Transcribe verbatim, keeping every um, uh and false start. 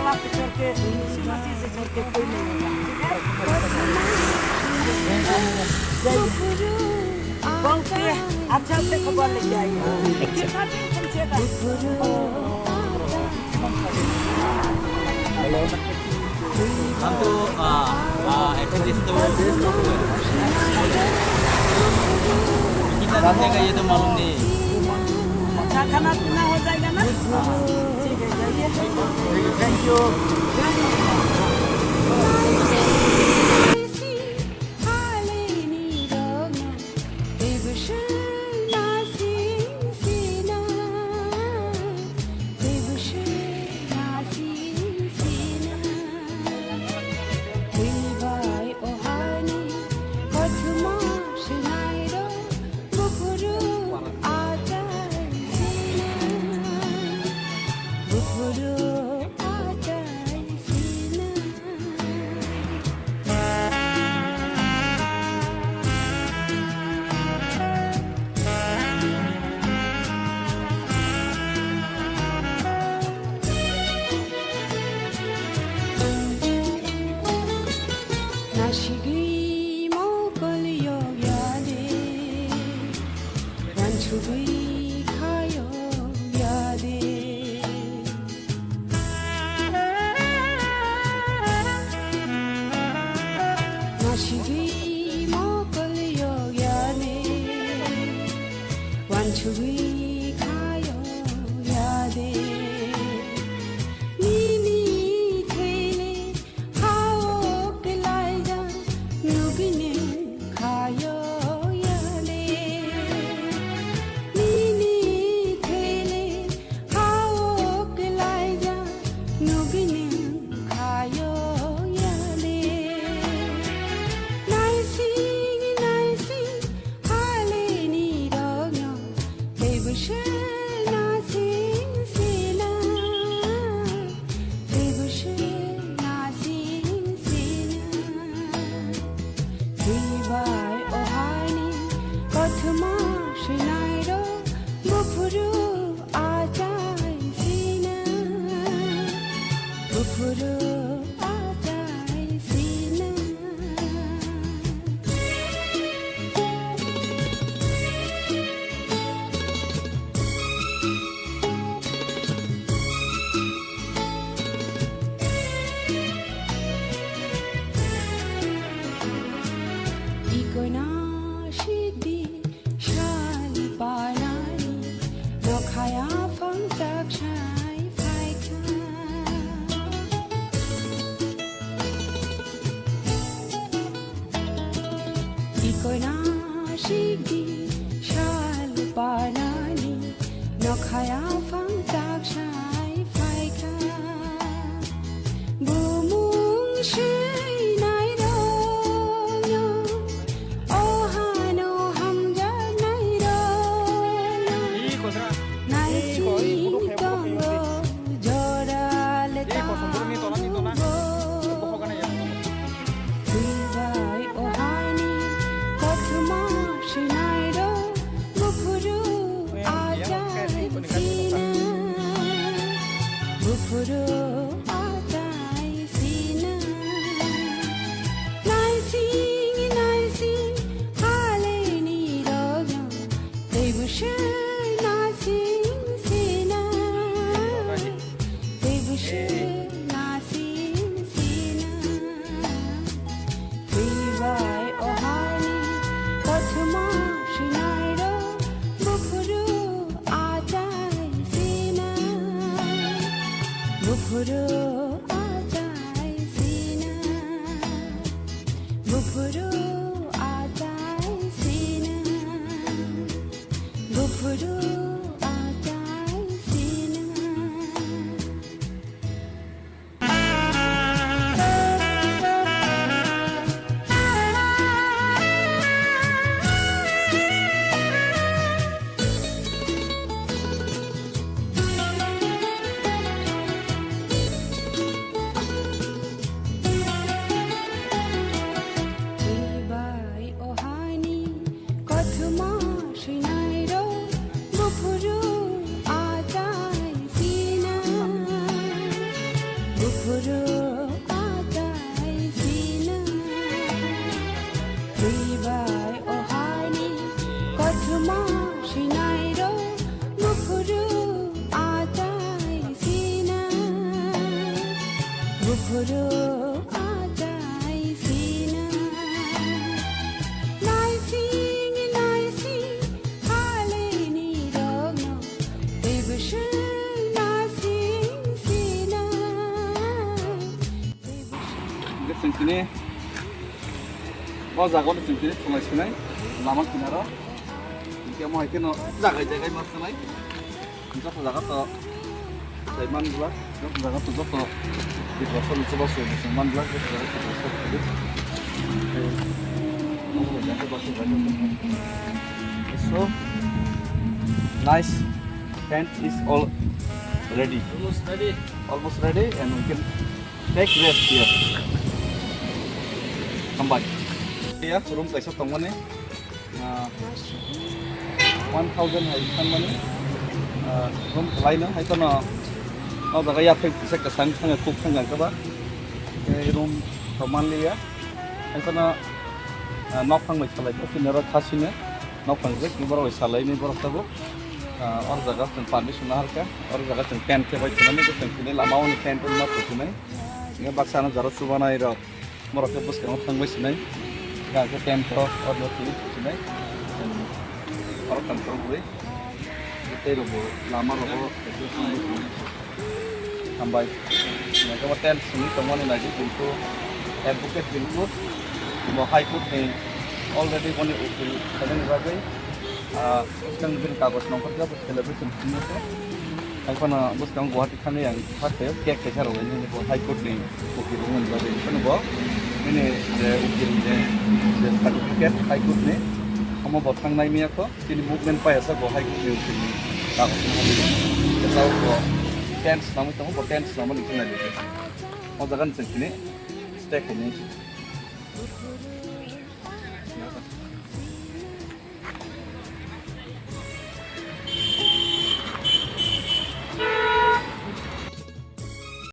छोड़ के, इसी मसीह से छोड़ के कोई नहीं होगा, ठीक है? बहुत से अच्छा से खबर लेके आएंगे। कितना दिन तुम सेवा हम तो, आ, आ, एटलीस्ट तो कितना दिन जाएगा, ये तो मालूम नहीं। अच्छा, खाना पीना हो जाएगा ना? ठीक है, जाइए। Thank you. Nasigwi mokol yokya de, wansugwi kha yokya de. Nasigwi mokol yokya de, wansugwi kha yokya de. Nini thele Hao kelaija nugini khayo yale. Nini thele hao kelaija nugini khayo yale. Naising naising haleni rogno tebushe nasing sina. Tebushe nasing sina. Twibai ohani kothoma swinairo buphuru achai sina. Buphuru achai sina. Ikoina sidi sal panani nokhaya phangchak sai phaikha. Ikoina sigi sal panani nokhaya phangchak sai phaikha. Bumung swinai rokno, ohano hamjaknai rokno, naising tongo jora le tongo. Twibai ohani kothoma swinairo buphuru achai sina. Buphuru achai sina. Naising naising haleni rogno tebushe nasing sina. Tebushe nasing sina. Twibai ohani kothoma swinairo buphuru achai sina. Buphuru achai sina. Buphuru achai sina. Buphuru achai sina. Oro achai sina, naising naising halini rogno, tebuswng naising sina. Hingke chwng tini o jaga o chwng tini thunglai sinai lama kinaro. Hingke omo hai kheno jagai jagai ma thwnai. Joto jaga to sai man bwla, joto jaga to joto Tiprasa ni chubachu bwswng man bwla, joto jaga Tiprasa bwswng. So nice, tent is all ready. Almost ready. Almost ready and we can take rest here. Hambai. Ya, room kaisa tongmani. Ah, one thousand hai sanmani, ah, room khlaino, hai kheno o jaga yathai kisa kwchang thangwi kuk thangkha khe ba, tei room rok manliya, hai kheno, ah, nokphang bai salai khe chini oro khasino nokphang je borok bai salaini borok tabuk, ah, o jaga chwng permission naharkha, o jaga chwng tent khe bai thinani, chwng tini lama o tent ma twi thinai, baksa no jaro chubanai rok. Borok khe bwskango thangbai sinai. Hingke ang khe tent o order twi sinai. Khoroktham khorokbrwi. Tei rokbo lama rogo hambai. Hingke bo tent simi tongmani nai di, kintu advocate kintu bo High Court ni already boni ukil khainani bagwi, ah, swkang bini kagoj nongkhor khe bo celebration khwlaiya khe. Hai phano bwskang Guwahati thani ang first time cake kaisa rwlainani bo High Court ni ukil wngmani bagwi. Phano bo bini je ukil ni je certificate High Court ni, omo bo thangnai maya kho, chini movement pai asa bo High Court ni ukil ni kagoj no hwnwi. Kisa bo tent swnamwi tongo, bo tent swnamani wngkha nai. O jaga ni chwng tini stay khainai.